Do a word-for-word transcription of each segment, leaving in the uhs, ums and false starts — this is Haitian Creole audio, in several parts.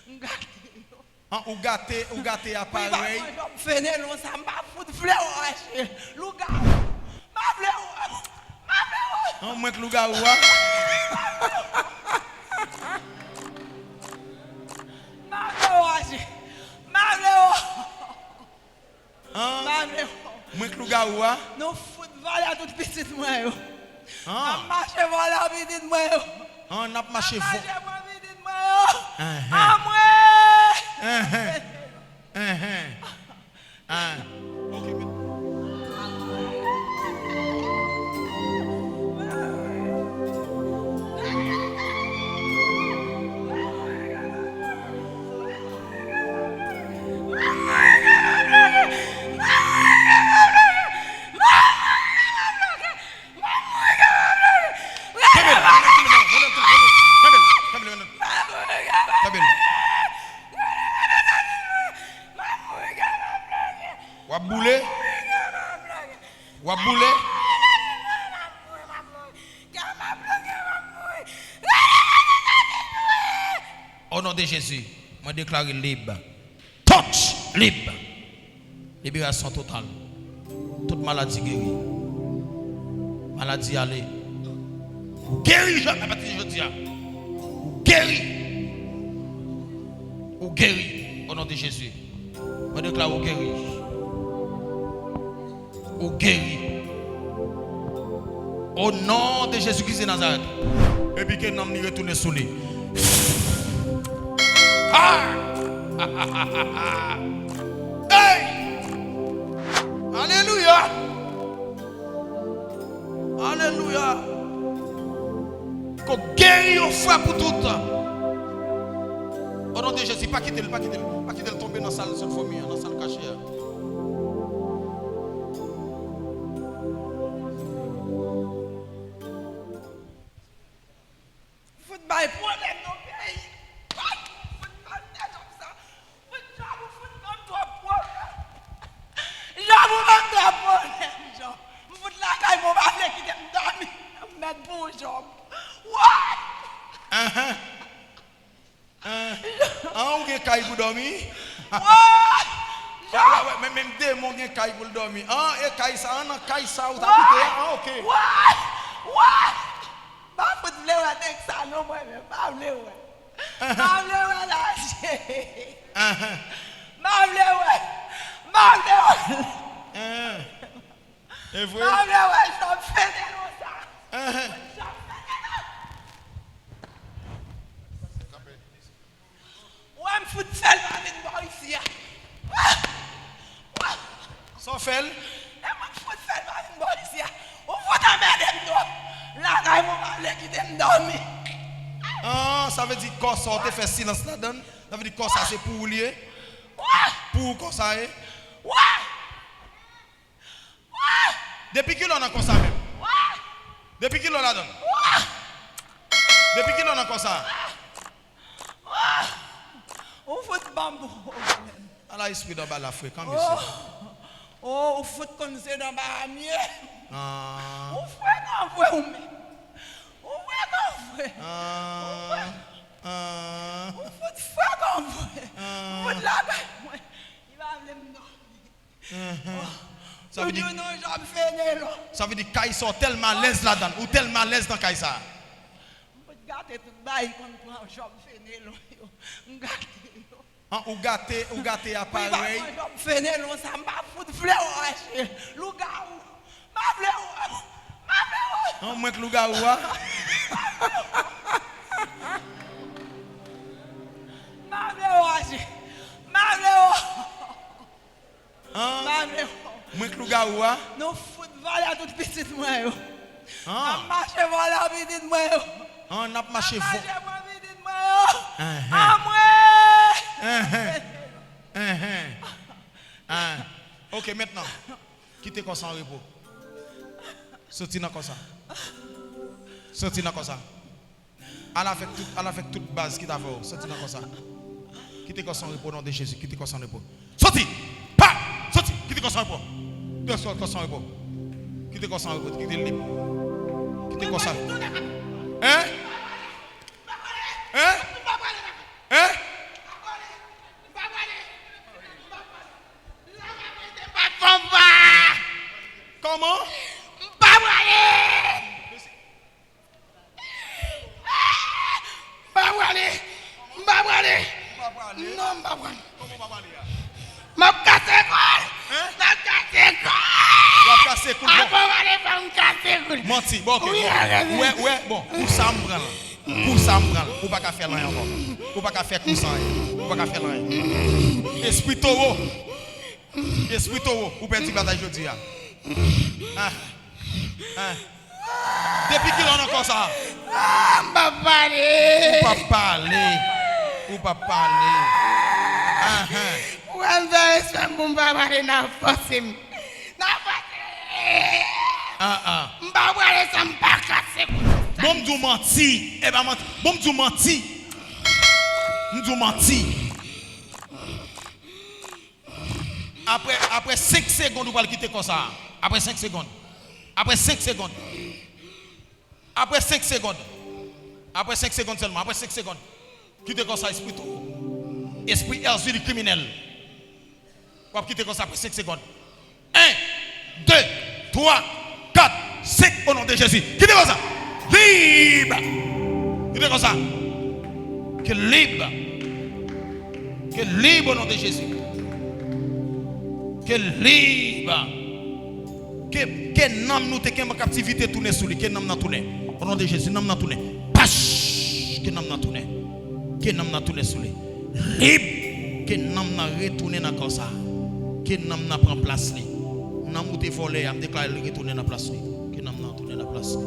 M gate yo. An, ou gate, ou gate aparèy. Pou li pa pran Jòb Fenelon sa, m pa fout vle wè Rachel. Lougawou. M pa vle wè. M pa vle wè. An, mwen k lougawou a. M pa vle wè Rachel. M pa vle wè. An, mwen k lougawou a. Nou fout vòlè tout pitit mwen yo. An. N ap mache vòlè pitit mwen yo. An, n ap mache vò- N ap mache pran pitit mwen yo. Enhen. Anmwe. Enhen. Enhen. An. Ok, men. Kenbe l, kenbe l, kenbe l, kenbe l, kenbe l, kenbe l, kenbe l. Kenbe l. W ap boule. W ap boule. O non de Jezi, mwen deklare lib. Touch! Lib! Liberasyon total. Tout maladi geri. Maladi ale. Ou geri, Jòb, apati de jodi a. Ou geri. Ou geri. O non de Jezi. Mwen deklare ou geri. Ou geri. O non de Jezi Kris de Nazarèt. Epi ke nanm li retounen sou li. Ah! Hey! Alelouya! Alelouya! Ko geri yon fwa pou tout. O non de Jezi, pa kite l, pa kite l, pa kite l tonbe nan sal sèl fòmi an, nan sal kache a. Fout bay pwoblèm nan peyi. Fout ban m tèt sa. Fout Jòb, ou fout ban m twòp pwoblèm. Jòb, ou ban m twòp pwoblèm, Jòb. M fout lakay mwen, ou pa vle kite m dòmi. M mèt pou ou, Jòb. Woy! Ahan. An, an, ou gen kay pou dòmi? Woy! Wè, wè, wè, men, menm demon gen kay pou l dòmi. An, e kay sa, an, nan kay sa ou t abite a? An, ok. Woy! Woy! M pa fout vle wè nèg sa non, mwen menm, m pa vle wè. M pa vle wè laje. Ahan. M pa vle wè. M pa vle wè. Ahan. E vre? M pa vle wè Jòb Fenelon sa. Ahan. Jòb Fenelon. Ou wè m fout fè l pa vin bò isi a. Sa w fè l? E mwen k fout fè l pa vin bò isi a. Ou fout anmède m twòp. Lakay mwen pa vle kite m dòmi. Ah, sa vle di kò sa w te fè silans ladan l, sa vle di kò sa se pou ou li ye? Pou ou kò sa ye? Depi kilè w nan kò sa menm? Depi kilè w ladan l? Depi kilè w nan kò sa? Ou fout ban m pwoblèm. Ala espri danba la frekan, mesye. Oh, oh, ou fout konn se danba a m ye. Ah. Ou frekan vre ou menm. Ou frekan vre. Ah. Ou frekan. Ah. Ou fout frekan vre. Ah. Ou fout lakay mwen. Li pa vle m dòmi. Mhm. Sa vle di, ou di non, Jòb Fenelon. Sa vle di kay sa w tèlman alèz ladan l, ou tèlman alèz nan kay sa. M fout gate tout bagay konn pran Jòb Fenelon yo. M gate yo. An, ou gate, ou gate aparèy. Pou li pa pran Jòb Fenelon sa, m pa fout vle wè Rachel. Lougawou. M pa vle wè. M pa vle wè. An, mwen k lougawou a. M pa vle wè Rachel. M pa vle wè. An? Mwen k lougawou a? Nou fout vòlè tout pitit mwen yo. An? N ap mache vòlè pitit mwen yo. An, n ap mache vò- N ap mache pran pitit mwen yo. Enhen. Anmwe! Enhen. Enhen. An. Ok, mentnan. Kite kò sa an repo. Soti nan kò sa. Soti nan kò sa. Al avèk tout, al avèk tout baz ki ta fè w soti nan kò sa. Kite kò sa an repo, non de Jezi. Kite kò sa an repo. Soti! Pa! Soti! Kite kò sa an repo. Kite kò sa an repo. Kite kò sa an repo. Kite l lib. Kite kò sa. Hein? Hein? Hein? Non, m pa pran. Kòman w pa pale a? M ap kase kou l. Hein? M ap kase kou l. W ap kase kou l, bon. Avan w ale fè m kase kou l. Manti. Bon, ok, bon. Ou wè, bon, kou sa m pran l. Kou sa m pran l. Ou pa ka fè l anyen ankò. Ou pa ka fè kou sa anyen. Ou pa ka fè l anyen. Espri towo. Espri towo. Ou pèdi batay jodi a. Ah. Ah. Depi kilè w nan kò sa a? Ah, m p ap pale. Ou p ap pale. Ou p ap pale. Ahan. Ou wè m fè respè m pou m pa pale, n ap fòse m. N ap fòse m. Ah, ah. M pa prale san m pa kase kou. Bon, m di w manti. E pa manti. Bon, m di w manti. M di w manti. Apre, apre senk segonn, ou pral kite kò sa a. Apre senk segonn. Apre senk segonn. Apre senk segonn. Apre senk segonn sèlman. Apre senk segonn. Kite kò sa, espri towo. Espri èzili kriminèl. W ap kite kò sa apre senk segonn. En, de, twa, kat, senk, o non de Jezi. Kite kò sa. Lib. Kite kò sa. Ke lib. Ke lib o non de Jezi. Ke lib. Ke, ke nanm nou te kenbe an kaptivite tounen sou li. Ke nanm nan tounen. O non de Jezi, nanm nan tounen. Pach! Ke nanm nan tounen. Ke nanm nan tounen sou li. Lib! Ke nanm nan retounen nan kò sa. Ke nanm nan pran plas li. Nanm ou te vòlè a, m deklare l retounen nan plas li. Ke nanm nan tounen nan plas li.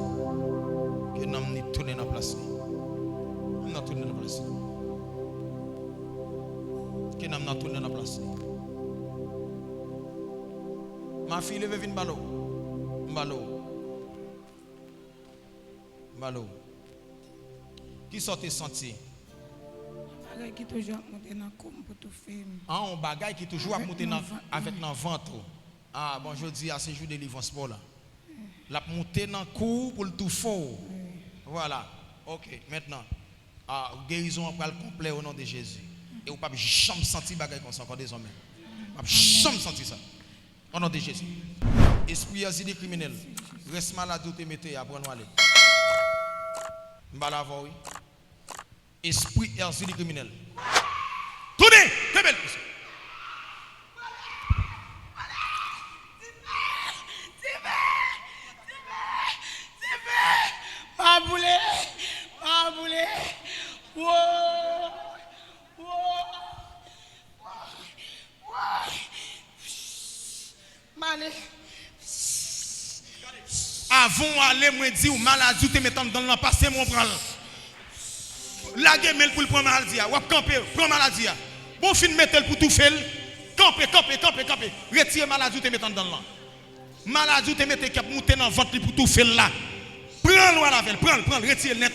Ke nanm ni tounen nan plas li. Nanm nan tounen nan plas li. Ke nanm nan tounen nan plas li. Mafi, leve vin pale w. M pale w. M pale w. Kisa w te santi? Bagay ki toujou ap moute nan kou m pou toufe m. An, yon bagay ki toujou ap moute nan, avèk nan vant ou. Ah, bon, jodi a se jou delivrans pa w la. L ap moute nan kou w pou l toufe w. Vwala. Ok, mentnan. Ah, gerizon an pral konplè o non de Jezi. E ou p ap janm santi bagay konsa ankò dezòmè. Ou p ap janm santi sa. O non de Jezi. Espri èzili kriminèl. Rès maladi w te mete a, pran nou ale. M pale avè w, wi. Espri èzili kriminèl. Tounen! Kenbe l! Ma boule! Ma boule! Woy! Woy! Woy! Woy! M ale. Avan w ale, mwen di w, maladi w te met anndan l lan, pase men w pran l. Lage men l pou l pran maladi a. W ap kanpe, pran maladi a. Bon, w fin mete l pou toufe l. Kanpe, kanpe, kanpe, kanpe. Retire maladi w te met anndan l lan. Maladi w te mete k ap moute nan vant li pou toufe l la. Pran l, w al avè l, pran l, pran l, retire l nèt.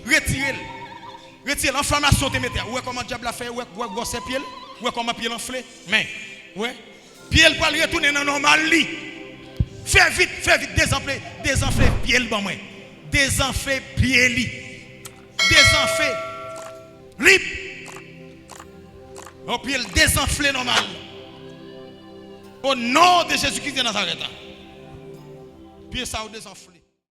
Retire l. Retire l. Enflamasyon w te mete a. Ou wè kòman dyab la fè, ou wè, ou wè gwosè pye l? Ou wè kòman pye l anfle? Men, ou wè? Pye l pral retounen nan nòmal li. Fè vit, fè vit, dezanfle, dezanfle pye l ban mwen. Dezanfle pye li. Dezanfle. Lib. Yon pye l dezanfle nòmal. O non de Jezi Kris de Nazarèt. Pye sa yo dezanfle.